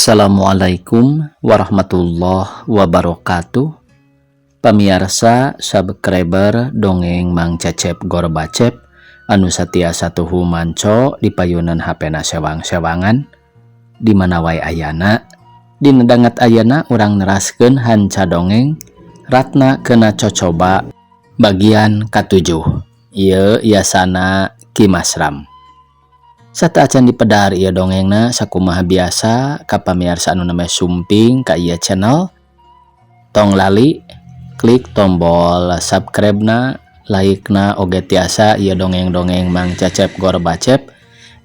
Assalamualaikum warahmatullahi wabarakatuh. Pamiarsa subscriber Dongeng Mang Cecep Gorbacep anu satia satuhu manco di payunan HP na sewang-sewangan di mana wae ayana. Dina danget ayana urang neraskeun hanca dongeng Ratna Kena Cocoba bagian katujuh. Ieu yasana Ki Masram. Sateuacan dipedar ieu dongengna, sakumaha biasa ka pamiarsa anu namanya sumping ka ieu channel, tong lali klik tombol subscribe na, like na, oge tiasa ieu dongeng-dongeng Mang Cecep Gorbacep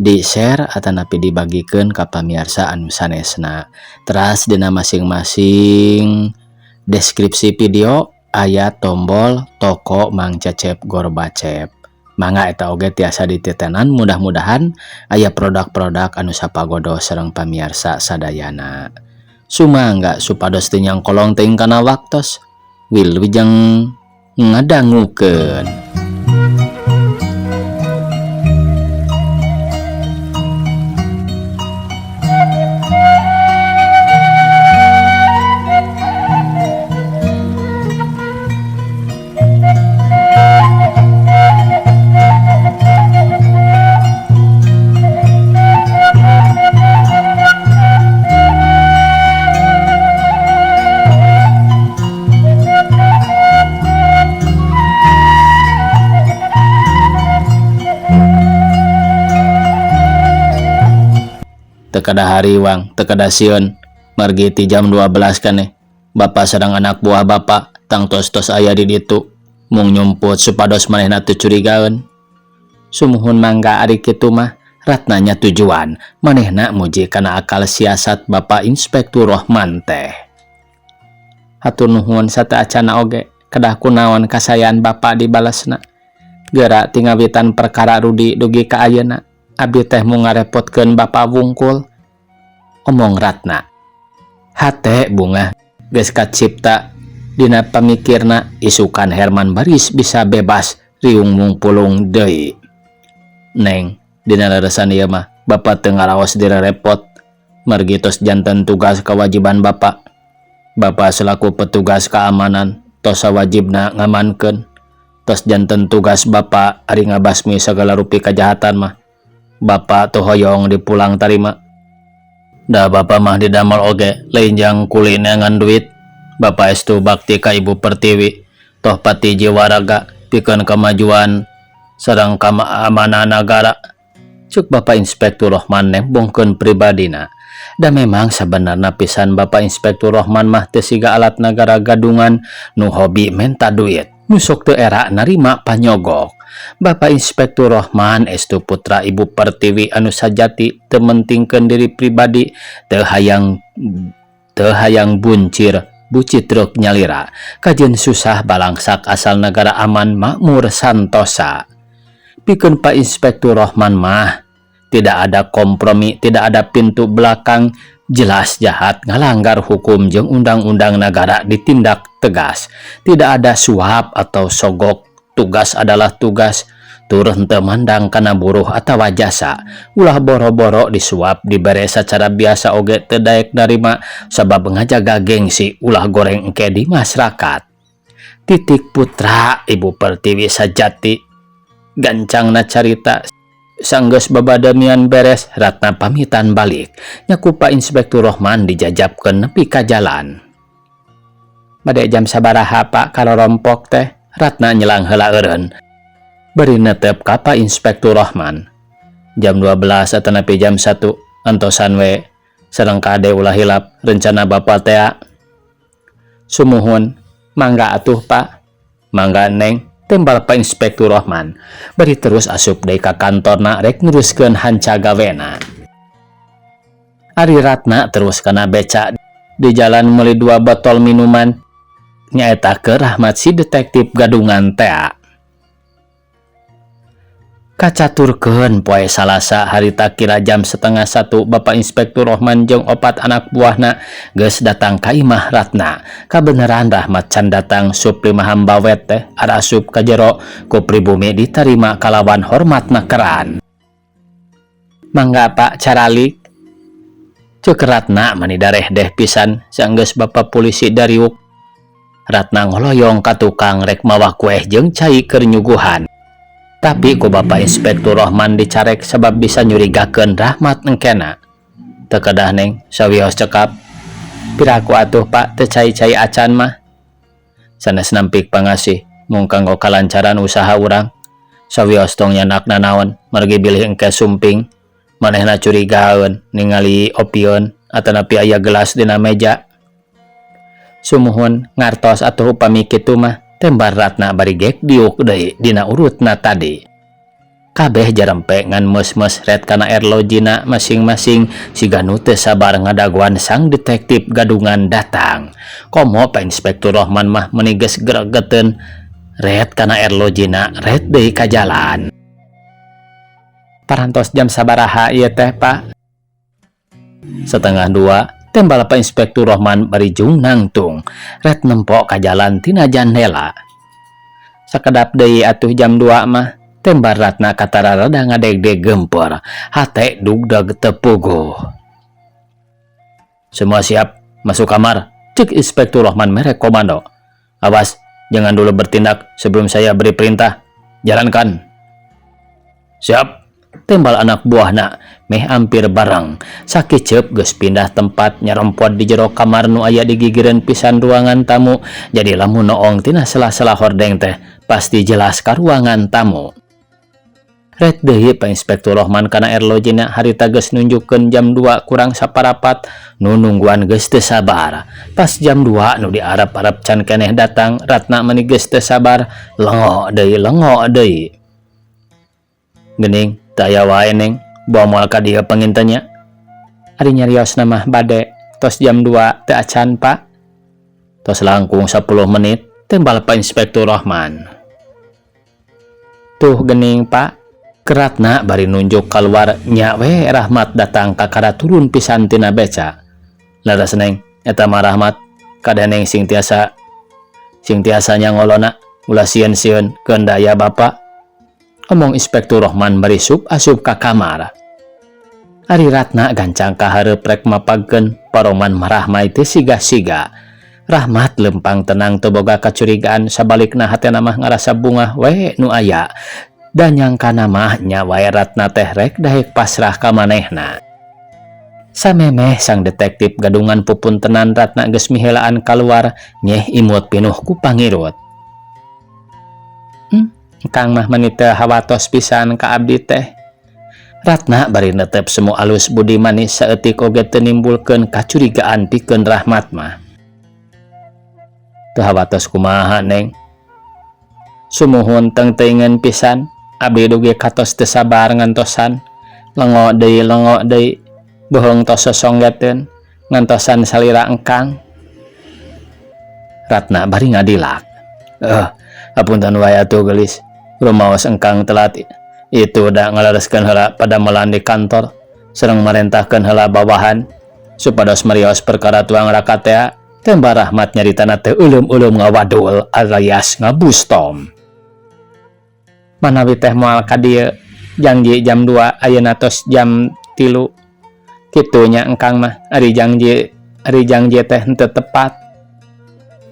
di share atanapi dibagikan ka pamiarsa anu sanesna. Teras dina masing-masing deskripsi video aya tombol toko Mang Cecep Gorbacep. Mangga eta oge tiasa dititenan, mudah-mudahan aya produk-produk anu sapagodo sareng pamiarsa sadayana. Sumangga supados teu nyangkolong teuing kana waktos. Wilujeng ngadangukeun. Teu kedah hariwang, teu kedah sieun, margi ti jam 12 keneh Bapak sareng anak buah Bapak tangtos-tos aya di ditu mung nyumput supados manehna teu curigaeun. Sumuhun, mangga ari kitu mah, Ratna nyatujuan. Manehna muji kana akal siasat Bapak Inspektur Rohman teh. Hatur nuhun sateuacanna oge. Kedah kunaon kasayan Bapak dibalesna? Geura ti ngawitan perkara Rudi dugi ka ayeuna abdi teh mung ngarepotkeun Bapak wungkul, omong Ratna. Hate bungah geus kacipta dina pamikirna isukan Herman Baris bisa bebas riung mungpulung deui. Neng, dina leresan ieu mah Bapak teu ngaraos direrepot margi tos janten tugas kewajiban Bapak. Bapak selaku petugas keamanan tos sawajibna ngamankeun. Tos janten tugas Bapak ari ngabasmi sagala rupi kejahatan mah. Bapak teu hoyong dipulang tarima. Da Bapak mah didamel oge lain jang kuli neangan duit. Bapak estu bakti ka Ibu Pertiwi, toh pati jiwa raga pikeun kemajuan sareng keamanan nagara, cuk Bapak Inspektur Rohman nembongkeun pribadina. Da memang sabenerna pisan Bapak Inspektur Rohman mah teu siga alat nagara gadungan nu hobi menta duit, nu sok teu era narima panyogok. Bapak Inspektur Rohman estu putra Ibu Pertiwi anu sajati, teu mentingkeun diri pribadi, teu hayang buncir bucitruk nyalira kajeun susah balangsak, asal negara aman makmur santosa. Pikeun Pak Inspektur Rohman mah tidak ada kompromi, tidak ada pintu belakang. Jelas jahat, ngalanggar hukum jeung undang-undang negara, ditindak tegas. Tidak ada suap atau sogok. Tugas adalah tugas, tur henteu mandang kana buruh atawa jasa. Ulah boro-boro disuap, dibere secara biasa oge teu daek narima sabab ngajaga gengsi, ulah goreng engke di masyarakat. Titik putra Ibu Pertiwi sajati, gancangna carita. Sanggeus babadamian beres, Ratna pamitan balik. Nya ku Pak Inspektur Rohman dijajabkeun nepi ka jalan. "Bade jam sabaraha, Pak, karorompok teh?" Ratna nyelang heula eureun bari netep ka Pak Inspektur Rohman. "Jam 12 atanapi jam 1, antosan we. Sareng kade ulah hilap rencana Bapak tea." "Sumuhun, mangga atuh, Pak." "Mangga, Neng," tembal Pak Inspektur Rohman bari terus asup deui ka kantorna rek neruskeun hanca gawena. Ari Ratna terus kana beca. Di jalan meuli dua botol minuman, nyaeta ke Rahmat si detektif gadungan tea. Kacaturkeun poe Salasa harita kira jam 12.30, Bapak Inspektur Rohman jeung opat anak buahna geus datang ka imah Ratna. Kabeneran Rahmat can datang. Sup lima hambawet teh arasup ka jero, ku pribumi diterima kalawan hormat keran. "Mangga, Pak, caralik." Ceuk Ratna mani darehdeh pisan sanggeus bapa polisi dariuk. Ratna ngoloyong ka tukang rek mawa kueh jeung cai keur nyuguhan. Tapi ku Bapak Inspektur Rohman dicarek sabab bisa nyurigakeun Rahmat engkena. Teu kedah, Neng, sawios cekap. Piraku atuh, Pak, teu cai-cai acan mah. Sanes nampik pangasih, mung kanggo kalancaran usaha urang. Sawios tong nyandak nanaon, margi bilih engke sumping. Manehna curigaeun ningali opieun atanapi aya gelas dina meja. Sumuhun, ngartos atuh upami kitu mah, tembar Ratna bari gek diuk deui dina urutna tadi. Kabeh jarempe ngan meus-meus ret kana erlojina masing-masing siga nu teu sabar ngadagoan sang detektif gadungan datang. Komo Pak Inspektur Rohman mah meuni geus gregeteun ret kana erlojina ret deui ka jalan. Parantos jam sabaraha ieu teh, Pak? 1.30, tembal Pak Inspektur Rohman bari jung nangtung ret nempo ka jalan tina jandela. Sakedap deui atuh jam 2 mah, tembar Ratna katara rada ngadegdeg gempeur, hate dugdeg teu puguh. Semua siap, masuk kamar, cek Inspektur Rohman merek komando. Awas, jangan dulu bertindak sebelum saya beri perintah. Jalankan. Siap, tembal anak buahna meh hampir bareng. Sakiceup geus pindah tempat, nyarempot di jero kamar nu aya di gigireun pisan ruangan tamu, jadi lamun noong tina sela-sela hordeng teh pasti jelas ka ruangan tamu. Ret deui Pak Inspektur Rohman kana erlojina, harita geus nunjukkeun jam 2 kurang saparapat. Nu nungguan geus teu sabar. Pas jam 2 nu diarep-arep can keneh datang, Ratna mani geus teu sabar, lengo deui, lengo deui. Geuning teu aya wae, Neng, bawa moal ka dieu panginten nya? Ari nyariosna mah bade, tos jam 2 teu acan, Pak. Tos langkung 10 menit, tembal Pak Inspektur Rohman. Tuh gening, Pak, Ratna bari nunjuk keluar. Nya we Rahmat datang kakara turun pisan tina beca. Leres, Neng, eta mah Rahmat. Kade, Neng, sing tiasa, sing tiasa nyangolona, ulah sieun-sieun keun daya bapak, omong Inspektur Rohman bari sup asup ka kamar. Ari Ratna gancang ka hareup rek mapagkeun paroman marahmai teu siga-siga. Rahmat lempang tenang, teu boga kacurigaan, sabalikna hatena mah ngarasa bungah we nu aya. Dan nyangkana mah nya wae Ratna teh rek daek pasrah ka manehna. Samemeh sang detektif gadungan pupuntenan, Ratna geus miheulaan kaluar, nyeh imut pinuh ku pangirut. Kang mah mani teu hawatos pisan ka abdi teh. Ratna bari netep semu alus budi manis, saeutik oge teu nimbulkeun kacurigaan pikeun Rahmat mah. Teu hawatos kumaha, Neng? Sumuhun, tengteuingeun pisan, abdi dugi katos teu sabar ngantosan. Lengo deui, lengo deui, bohong tos sosonggeteun ngantosan salira engkang. Ratna bari ngadilak. Eh, apunten wae atuh, geulis. Rumaos engkang telat itu udah ngalereskeun heula padamelan di kantor sareng marentahkeun heula bawahan supados marios perkara tuang raka tea, tembar Rahmat nyaritana teu uleum-uleum ngawadul alias ngabustom. Manawi teh moal ka dieu, janji jam 2 ayeuna tos jam 3. Kitu nya engkang mah, ari janji, ari janji teh henteu tepat.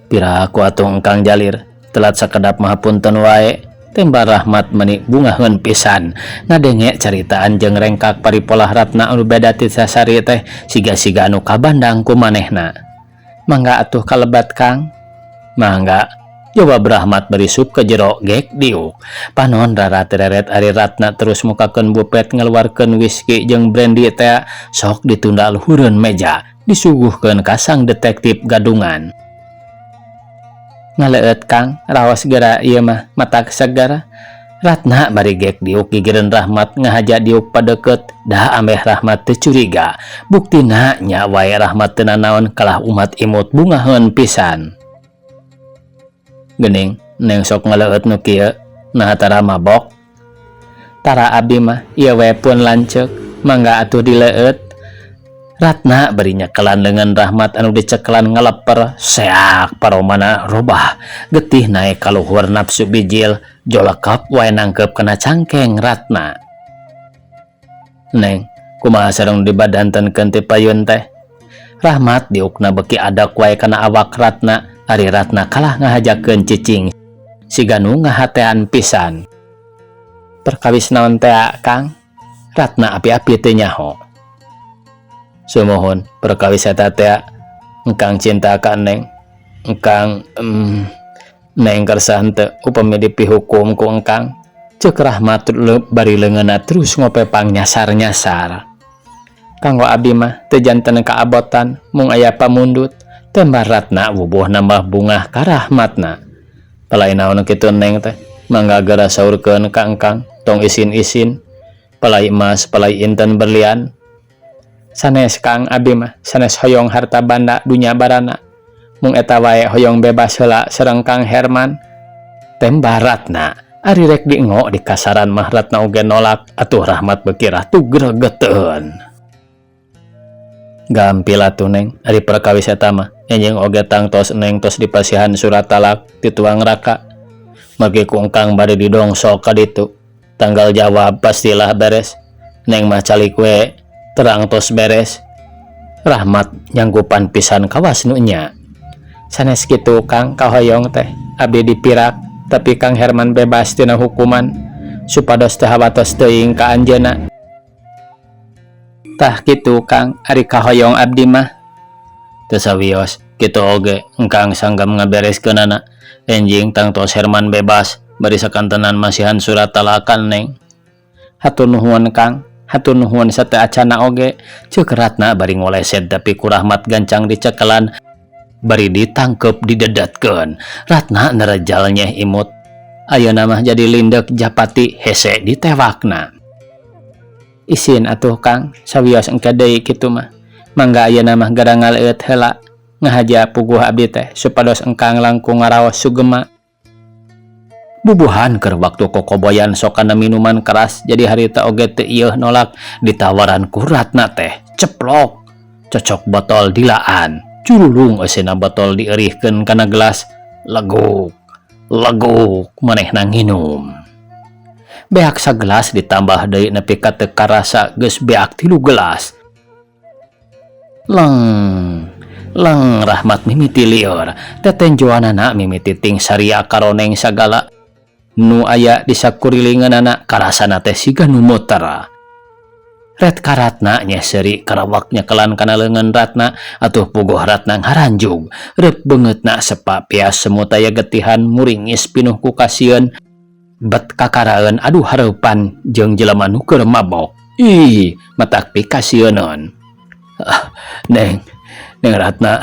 Piraku atuh engkang jalir, telat sakedap mah punten wae, tembar Rahmat meni bungaheun pisan ngadenge caritaan jeung rengkak paripolah Ratna anu beda ti sasari teh, siga-siga anu kabandang ku manehna. Mangga atuh kalebat, Kang. Mangga, jawab Rahmat bari sup ke jero gek diuk. Panon raratereret ari Ratna terus mukakeun bupet, ngeluarkeun whisky jeung brandy teh sok ditunda luhureun meja, disuguhkeun ka sang detektif gadungan. Ngaleueut, Kang, raos gera ieu mah, matak segar. Ratna bari gek diuk gigireun Rahmat, ngahaja diuk padeukeut dah ameh Rahmat teu curiga. Buktina nya wae Rahmat teu nanaon, kalah umat imut bungaheun pisan. Geuning, Neng sok ngaleueut nu kieu, naha tara mabok? Tara, abdi mah ieu we pun lanceuk. Mangga atuh dileueut. Ratna bari nyekelan leungeun Rahmat anu dicekelan ngaleper seak, paromana robah, getih naek kaluhur, nafsu bijil jolekep wae nangkep kana cangkeng Ratna. Neng, kumaha sareng dibadantenkeun ti payun teh? Rahmat diukna beuki adak wae kana awak Ratna, ari Ratna kalah ngahajakeun cicing siga nu ngahatean pisan. Perkawis naon tea, Kang? Ratna api-api teu nyaho. Sumuhun, perkawis eta tea, engkang cinta ka Neng. Engkang Neng kersa henteu upami dipihukum ku engkang. Ceuk Rahmat bari leungeunna terus ngopepang nyasar-nyasar. Kanggo abdi mah teu janten kaabotan mung aya pamundut, tembah Ratna wubuh nambah bungah ka Rahmatna. Palai naon kitu Neng teh, mangga geura saurkeun ka engkang, tong isin-isin. Palai emas, palai inten berlian. Sanes, Kang, abdi mah sanes hoyong harta banda dunya barana. Mung eta wae, hoyong bebas heula sareng Kang Herman. Tembah Ratna. Ari rek diengo di kasaran mah Ratna oge nolak, atuh Rahmat beuki ratu gregeteun. Gampil atuh, Neng, ari perkawis eta mah. Enjing oge tangtos Neng tos dipasihan surat talak ti tuang raka. Margi ku engkang bade didongsok ka ditu. Tanggal jawab pastilah beres. Neng mah calik we terang tos beres. Rahmat nyanggupan pisan kawas nu nya. Sanes kitu, Kang, kahoyong teh abdi dipirak tapi Kang Herman bebas tina hukuman supados teu hawatos teuing ka anjeunna. Tah kitu, Kang, ari kahoyong abdi mah. Teu sawios, kitu oge engkang sanggam ngabereskeunana. Enjing tangtos Herman bebas bari sakantenan masihan surat talakan Neng. Hatur nuhun, Kang, hatur nuhun sateu acana oge, ceuk Ratna bari ngoleset tapi ku Rahmat gancang dicekelan bari ditangkep didedetkeun. Ratna nerejal nyeh imut. Ayeuna mah jadi lindek japati hese ditewakna. Isin atuh, Kang, sawios engke deui kitu mah. Mangga ayeuna mah gara ngaleut heula, ngahaja puguh abdi teh supados engkang langkung ngaraos sugema. Bubuhan keur waktu kokoboyan sok kana minuman keras, jadi harita oge teu ieuh nolak ditawaran ku Ratna teh. Ceplok cocok botol dilaan, curulung eusina botol dieurihkeun kana gelas, leguk leguk manehna nginum. Beak sagelas ditambah deui nepi ka teu karasa geus beak 3 gelas. Leng leng Rahmat mimiti lieur, tetenjoanana mimiti ting saria karoneng, sagala nu aya di sakurilingeunana karasana teh siga nu muter. Ret karatna nyeseri karawak nyekelan kana leungeun Ratna, atuh puguh Ratna ngaranjug reup beungeutna sepa pias semut aya getihan muringis pinuh ku kasieun bet kakaraeun adu hareupan jeung jelema nu keur mabok. Ih, matak pikasieuneun. Ah, Neng, Neng Ratna,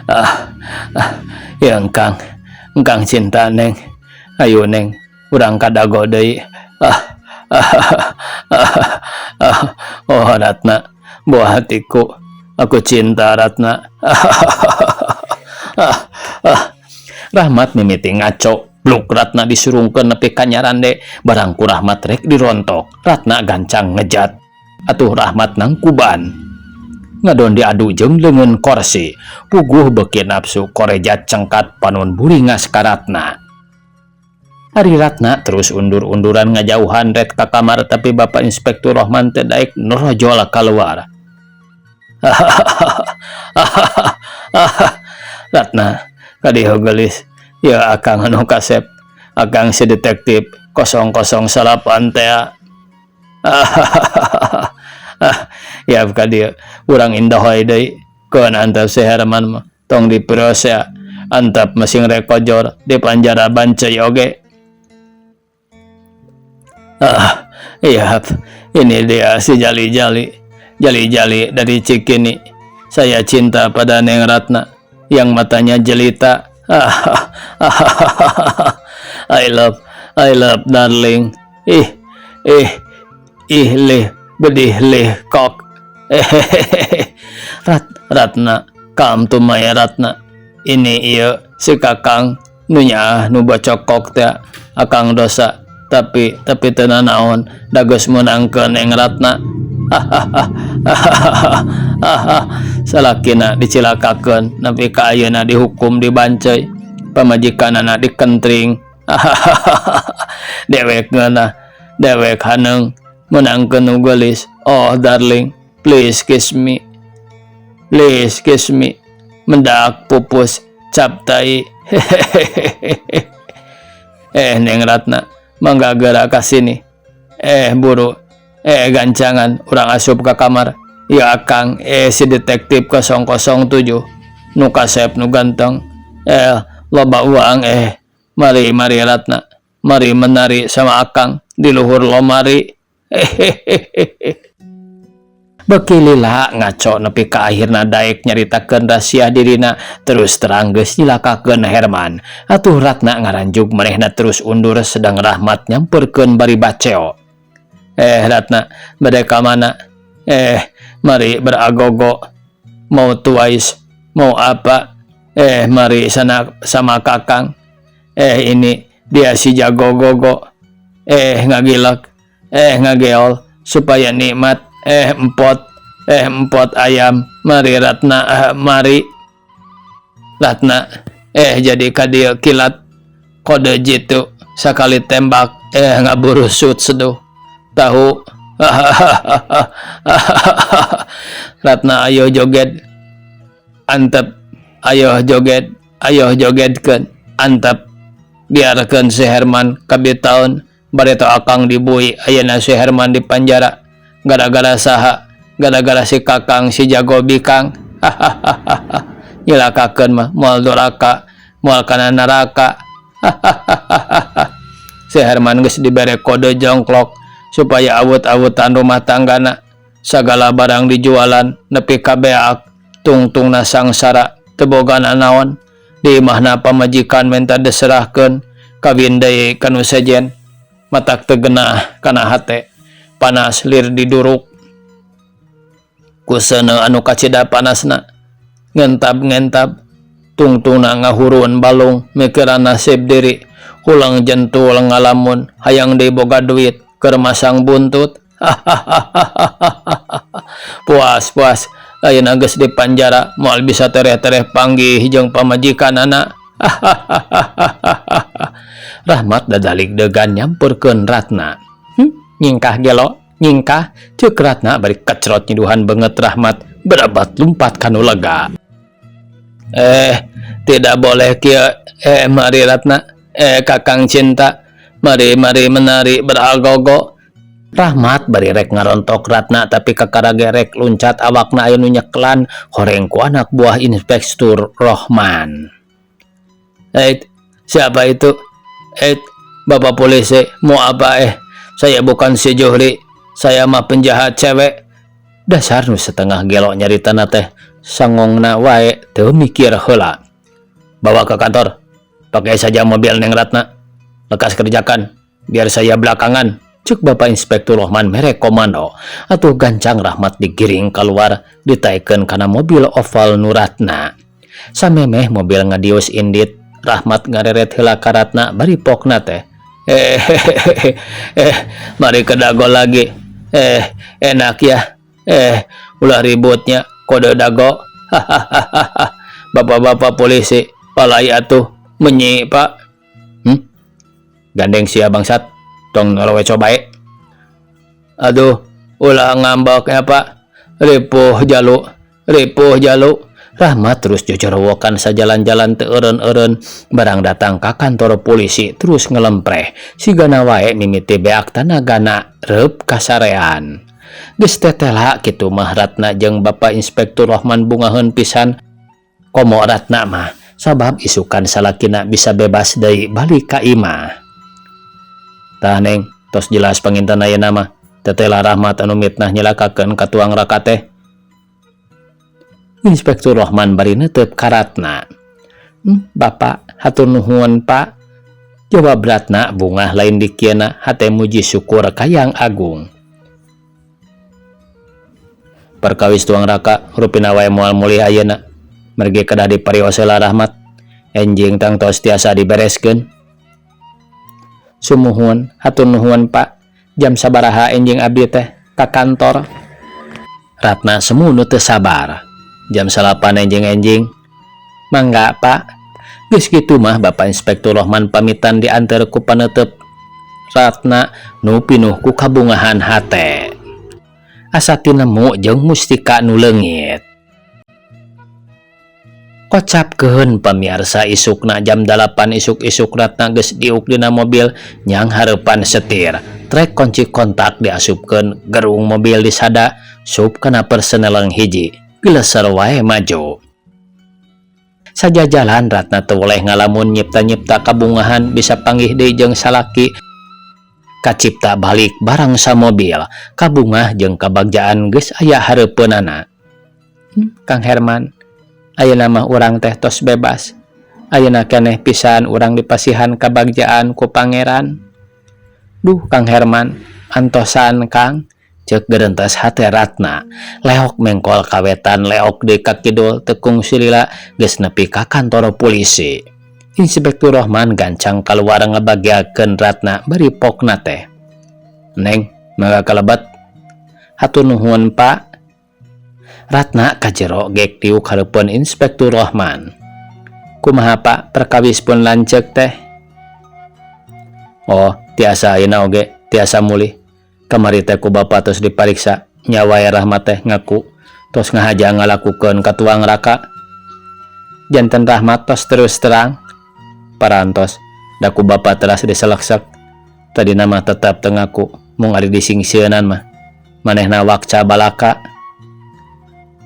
ah, ah, ya engkang, engkang cinta Neng. Ayo, Neng, urang kadago deui. Ah, ah, ah, ah, oh Ratna, buah hatiku, aku cinta Ratna. Ah, ah, ah. Rahmat mimiti ngaco. Bluk Ratna disurungkeun nepi ka nyarande, barang ku Rahmat rek dirontok. Ratna gancang ngejat. Atuh Rahmat nangkuban. Ngadon diadu jeung leungeun korsi. Puguh beuki nafsu korejat cengkat panon buringas ka Ratna. Ari Ratna terus undur-unduran ngajauhan ret ka kamar, tapi Bapak Inspektur Rohman teu daek norojol keluar. Ratna, kadieu geulis. Ya akang anu kasep. Akang si detektif 008 teh. Ya kadieu urang indah deui. Keun antap si Herman mah tong diproses, antap masing rekojor di panjara Banceuy oge. Ah, iya, ini dia si Jali-Jali. Jali-Jali dari Cikini. Saya cinta pada Neng Ratna yang matanya jelita. I love darling. Ih, ih, ih lih, bedih lih kok. Rat, Ratna, come to my Ratna. Ini iya si Kakang nu nyaah nu bocokok teh akang dosa, tapi teu nanaon da geus meunangkeun Neng Ratna. Salakina dicilakakeun nepi ka ayeuna dihukum di Banceuy, pamajikanana dikentring. Dewek ngeunah, dewek haneung meunangkeun nu geulis. Oh darling, please kiss me. Please kiss me. Mendak pupus cap tai. Hehehehe. Eh Neng Ratna, mangga geura ka sini. Eh buru. Eh gancangan urang asup ka kamar. Ya Akang, eh si detektif 007. Nu kasep nu ganteng. Eh loba uang eh. Mari mari Ratna. Mari menari sama Akang di luhur lomari. Hehehehe. Beki lila ngaco nepi ka akhirna daek nyaritakeun rahasia dirina terus terang geus nyilakakeun Herman. Atuh Ratna ngaranjug manehna terus undur sedang Rahmat nyamperkeun bari baceo. Eh Ratna, bade ka mana? Eh, mari beragogo. Mau twice, mau apa? Eh, mari sana sama Kakang. Eh, ini dia si jago gogo. Eh, ngagilek. Eh, ngageol supaya nikmat. Eh empot ayam. Mari Ratna, eh, mari. Ratna, eh jadi kadieu kilat kode jitu sakali tembak eh ngaburusut seduh tahu. Ratna ayo joget antep, ayo joget, ayo jogetkeun antep, biarkeun si Herman kabitaun bareto Akang dibui. Ayeuna si Herman di panjara gara-gara saha? Gara-gara si Kakang si jago bikang. Hahaha, nyilakakeun mah moal doraka, moal kana neraka. Hahaha, si Herman geus dibere kode jongklok supaya awut-awutan rumah tanggana, sagala barang dijualan nepi ka beak, tungtungna sangsara teu boga nanaon. Di imahna pamajikan menta diserahkeun kawin deui ka nu sejen, matak teu genah kana hate, panas lir diduruk ku seuneu anu kacida panasna, ngentab-ngentab tungtungna ngahurun balung mikiran nasib diri, hulang jentul ngalamun hayang deui boga duit keur masang buntut. Hahaha, puas puas ayeuna geus di panjara moal bisa tereh-tereh panggih jeung pamajikanana. Hahaha. Rahmat dadalik degan nyamperkeun Ratna. Nyingkah gelo, nyingkah, ceuk Ratna bari kecrot nyiduhan beungeut Rahmat berabat lumpat kanu lega. Eh, tidak boleh kieu. Eh, mari Ratna. Eh, Kakang cinta. Mari mari menari beragogo. Rahmat bari rek ngarontok Ratna tapi kakara gerek luncat awakna aya nu nyeklan horeng ku anak buah Inspektur Rohman. Eh, siapa itu? Eh, Bapak polisi, mau apa eh? Saya bukan si Juhri, saya mah penjahat cewek. Dasar nu setengah gelo nyaritana teh, sangongna wae teu mikir heula. Bawa ke kantor, pakai saja mobil Neng Ratna. Lekas kerjakan, biar saya belakangan. Cek Bapak Inspektur Rohman mere komando. Atuh gancang Rahmat digiring keluar ditaikeun kana mobil oval nu Ratna. Samemeh mobil ngadius indit, Rahmat ngareret heula ka Ratna bari pokna teh. Eh, eh, mari ke dago lagi. Eh, enak ya. Eh, ulah ributnya, kode dago. Hahaha. Bapak-bapak polisi, palai atuh, menyi pak. Gandeng sia bangsat, tong ngerowe coba. Aduh, ulah ngambek ya pak. Ripuh jalu, ripuh jalu. Rahmat terus jojorowokan sajalan-jalan teu eureun-eureun barang datang ka kantor polisi terus ngelempreh sigana wae mimiti beak tanagana reup kasarean. Geus tetela kitu mah Ratna jeung Bapak Inspektur Rohman bungaheun pisan, komo Ratna mah sabab isukan salakina bisa bebas deui balik ka imah. Tah Neng, tos jelas panginten ayeuna mah tetela Rahmat anu mitnah nyilakakeun ka tuang raka teh. Inspektur Rohman bari neuteup ka Ratna. Bapak, hatur nuhun Pak. Jawab Ratna bungah lain dikieuna, hate muji syukur ka Yang Agung. Perkawis tuang raka rupina wae moal mulih ayeuna. Mergi kedah diparios heula Rahmat. Enjing tangtos tiasa dibereskeun. Sumuhun, hatur nuhun Pak. Jam sabaraha enjing abdi teh ka kantor? Ratna semu nu teu sabar. Jam 9 enjing-enjing. Mangga Pak. Geus kitu mah Bapak Inspektur Rohman pamitan diantar ku panetep Ratna nu pinuh ku kabungahan hate. Asa tinemu jeung mustika nu leungit. Kocapkeun pamiarsa, isukna jam 8 isuk-isuk Ratna geus diuk dina mobil nyang hareupan setir. Trek kunci kontak diasupkeun, gerung mobil disada, sup kana perseneleng hiji. Geleser wae maju. Sajajalan Ratna teu weleh ngalamun nyipta-nyipta kabungahan bisa panggih deui jeung salaki. Kacipta balik barang samobil, kabungah jeung kabagjaan geus aya hareupeunana. Kang Herman, ayeuna mah urang teh tos bebas. Ayeuna keneh pisan urang dipasihan kabagjaan ku Pangeran. Duh, Kang Herman, antosan, Kang, ceuk gerentes hate Ratna. Leok mengkol ka wetan, leok deui ka kidul, teu kungsi lila geus nepi ka kantor polisi. Inspektur Rohman gancang kaluar ngabagiakeun Ratna bari pokna teh. "Neng, mangga kalebet." "Hatur nuhun, Pak." Ratna kajero gek diuk hareupeun Inspektur Rohman. "Kumaha, Pak, perkawis pun lanceuk teh?" "Oh, tiasa ayeuna oge, tiasa mulih. Kamari teh ku Bapak tos dipariksa, nya wae Rahmat teh ngaku tos ngahaja ngalakukeun ka tuang raka." "Janten Rahmat tos terus terang?" "Parantos, da ku Bapak teras diseleksek. Tadina mah tetep teu ngaku, mung ari disingsieunan mah manehna wakca balaka."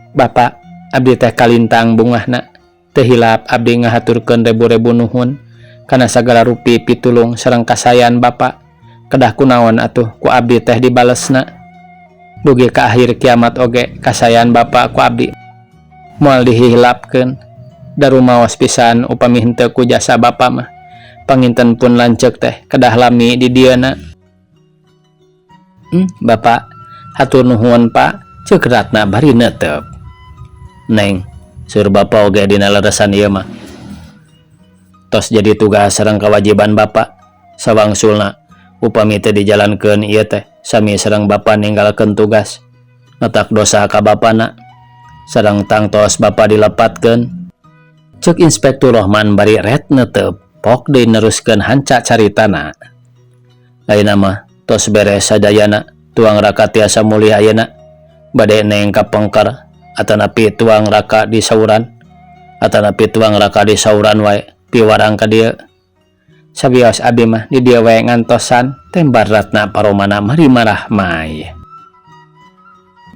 "Bapak, abdi teh kalintang bungahna. Teu hilap abdi ngahaturkeun rebu-rebu nuhun kana sagala rupi pitulung sareng kasayan Bapak. Kedah kunaon atuh ku abdi teh dibalesna? Dugi ka akhir kiamat oge kasayan Bapak ku abdi moal dihilapkeun. Da rumaos pisan upami henteu ku jasa Bapak mah panginten pun lanceuk teh kedah lami di dieuna." "Bapak, hatur nuhun, Pak," ceuk Ratna bari neuteup. "Neng, sur Bapak oge dina leresan ieu mah tos jadi tugas sareng kewajiban Bapak. Sawangsulna upami teu dijalankeun ieu teh sami sareng Bapak ninggalkeun tugas, netak dosa ka Bapana sareng tangtos Bapak dilepatkeun," ceuk Inspektur Rohman bari ret neuteup. Pok deui neruskeun hanca caritana. "Ayeuna mah tos beres sadayana, tuang raka tiasa mulih ayeuna. Bade Neng ka pengker atanapi tuang raka di sauran?" "Atanapi tuang raka di sauran wae piwarang ka dieu." "Sawios, abdi mah di dieu wae ngantosan," tembar Ratna paromana mari marahmai.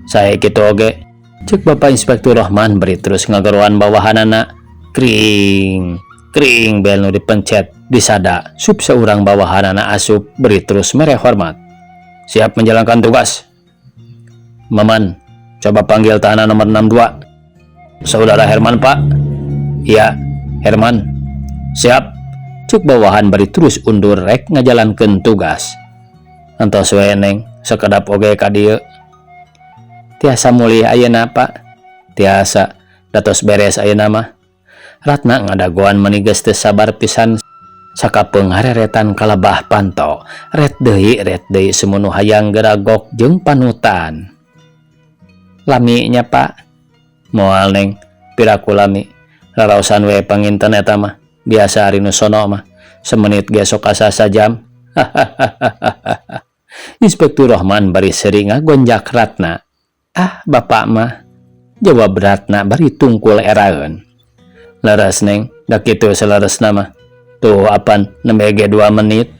"Sae kitu oge," ceuk Bapak Inspektur Rohman bari terus ngageroan bawahanana. Kring kring, bel nu dipencet disada, sup seurang bawahanana asup bari terus mere hormat. "Siap menjalankan tugas. Maman, coba panggil tahanan nomor 62." "Saudara Herman, Pak." "Iya, Herman." "Siap," cuk bawahan bari terus undur rek ngajalankeun tugas. "Antos we, Neng, sakedap oge ka dieu." "Tiasa mulih ayeuna, Pak?" "Tiasa, da tos beres ayeuna mah." Ratna ngadagoan meni geus teu sabar pisan sakapeung hareretan kalebah panto. Ret deui, ret deui, sumunu hayang geragok jeung panutan. "Lami nya, Pak?" "Moal, Neng, piraku lami. Raraosan we panginten eta mah. Biasa ari nu sono mah semenit ge sok asa sajam." Inspektur Rohman bari seuri ngagonjak Ratna. "Ah, Bapak mah," jawab Ratna bari tungkul eraeun. "Leres, Neng, da kitu saleresna mah. Tuh apan nembe ge 2 menit."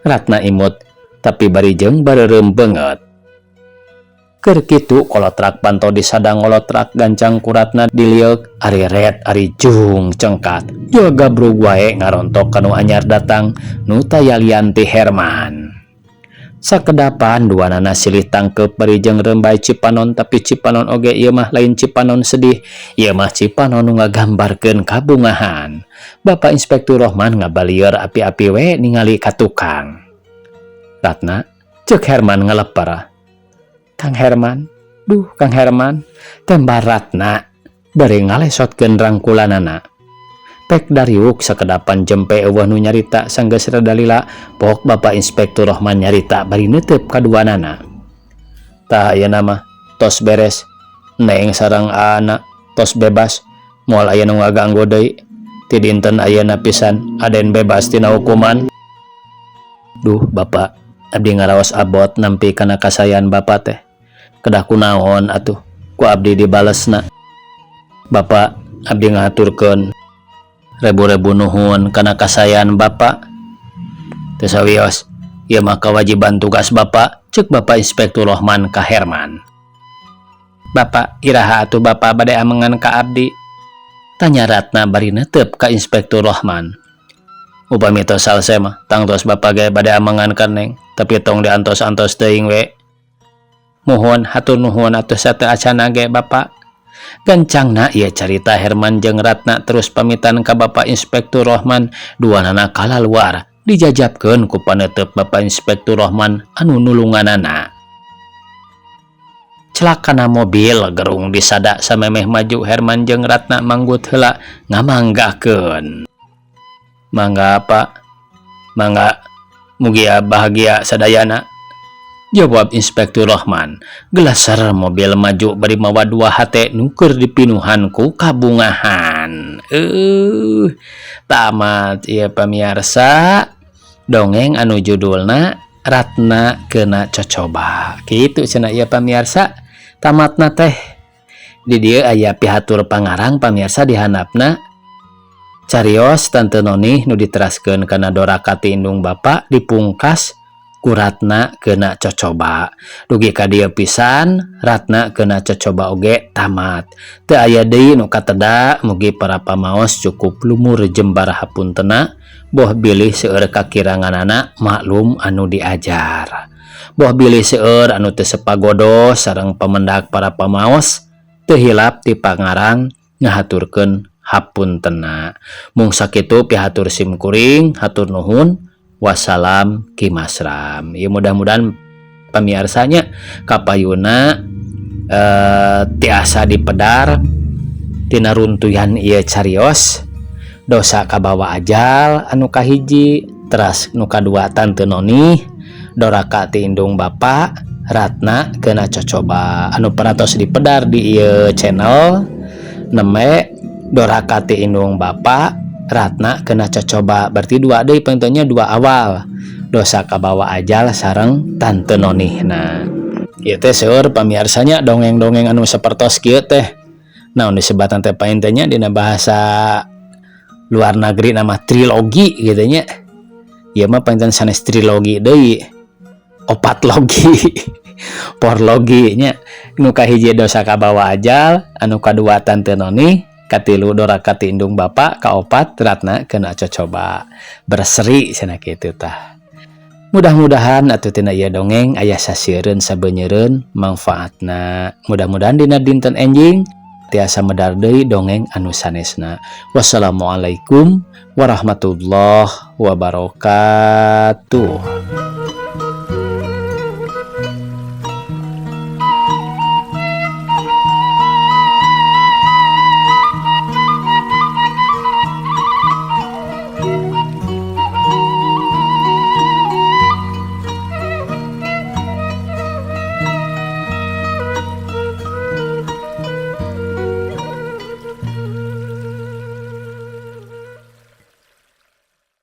Ratna imut tapi bari jeung bareureum beungeut. Keur kitu kolotrak panto disada ngolotrak gancang ku Ratna dilieuk, ari ret ari jung cengkat. Jual gabrug wae ngarontok kanu anyar datang nu taya lian ti Herman. Sakedapan duanana silih tangkeup bari jeung rembay cipanon, tapi cipanon oge ieu mah lain cipanon sedih, ieu mah cipanon nu ngagambarkeun kabungahan. Bapak Inspektur Rohman ngabalieur api-api we ningali ka tukang. "Ratna," ceuk Herman ngaleper. "Kang Herman, duh, Kang Herman," tembar Ratna bari ngalesotkeun rangkulanana. Pek dariuk sakedapan jempe euweuh nu nyarita. Sanggeus rada lila pok Bapak Inspektur Rohman nyarita bari neuteup kaduanana. "Tah, ayeuna mah tos beres. Neng sareng anak tos bebas, moal aya nu ngaganggu deui. Ti dinten ayeuna pisan Aden bebas tina hukuman." "Duh, Bapak, abdi ngaraos abot nampi kana kasayan Bapak teh. Kedah kunaon atuh ku abdi dibalesna?" Bapak abdi ngahaturkeun rebu-rebu nuhun kana kasaean Bapak. Teu sawios, ieu mah kawajiban tugas Bapak, cek Bapak Inspektur Rohman ka Herman. Bapak, iraha atuh Bapak bade amengan ka abdi? Tanya Ratna bari netep ka Inspektur Rohman. Upami tos salse mah, tangtos Bapak ge bade amengan ka Neng, tapi tong diantos-antos teuing we. Muhun, hatur nuhun atuh sateu acana ge Bapak. Gancangna ieu carita Herman jeung Ratna terus pamitan ka Bapak Inspektur Rohman, duanana kalaluar dijajabkeun ku panetep Bapak Inspektur Rohman anu nulunganana. Celakana mobil gerung disada samemeh maju Herman jeung Ratna manggut heula ngamanggakeun. Mangga Pak, mangga mugia bahagia sadayana. Jawab Inspektur Rohman. Gelasar mobil maju bari mawa dua hate nu keur dipinuhan ku kabungahan. Tamat ieu pamiarsa dongeng anu judulna Ratna Kena Cocoba. Kitu cenah ieu pamiarsa tamatna teh. Di dieu aya pihatur pangarang pamiarsa di handapna carios Tante Noni nu diteraskeun kana doraka ti indung bapa dipungkas ku Ratna Kena Cocoba. Dugi ka dieu pisan Ratna Kena Cocoba oge tamat. Teu aya deui nu kateda, mugi para pamaos cukup lumur jembar hapuntena boh bilih seueur kakiranganana maklum anu diajar. Boh bilih seueur anu teu sepagodo sareng pamendak para pamaos teu hilap ti pangarang ngahaturkeun hapuntena. Mung sakitu pihatur sim kuring, hatur nuhun. Wassalam kimasram. Ya mudah-mudahan pamiarsanya kapayuna tiasa dipedar tina runtuyan ieu carios dosa kabawa ajal anu kahiji teras nu kadua Tante Noni doraka ti indung bapa Ratna Kena Cocoba anu parantos dipedar di ieu channel neme doraka ti indung bapa Ratna Kena Cocoba berarti dua deui pentonya dua awal dosa kabawa ajal sareng Tante Noni. Nah, ieu teh seueur pamiarsanya dongeng-dongeng anu sapertos kieu teh naon disebatan teh paintenya dina bahasa luar negeri nama trilogi gitu nya. Ieu mah painten sanes trilogi deui, opat logi, porlogi nya. Nu kahiji dosa kabawa ajal, anu kadua Tante Noni, katilu doraka ti indung bapa, kaopat Ratna Kena Cocoba berseri cenah kitu tah. Mudah-mudahan atuh tina ieu dongeng aya sasiereun sabeunyereun manfaatna. Mudah-mudahan dina dinten enjing tiasa medar deui dongeng anu sanesna. Wassalamualaikum warahmatullahi wabarakatuh.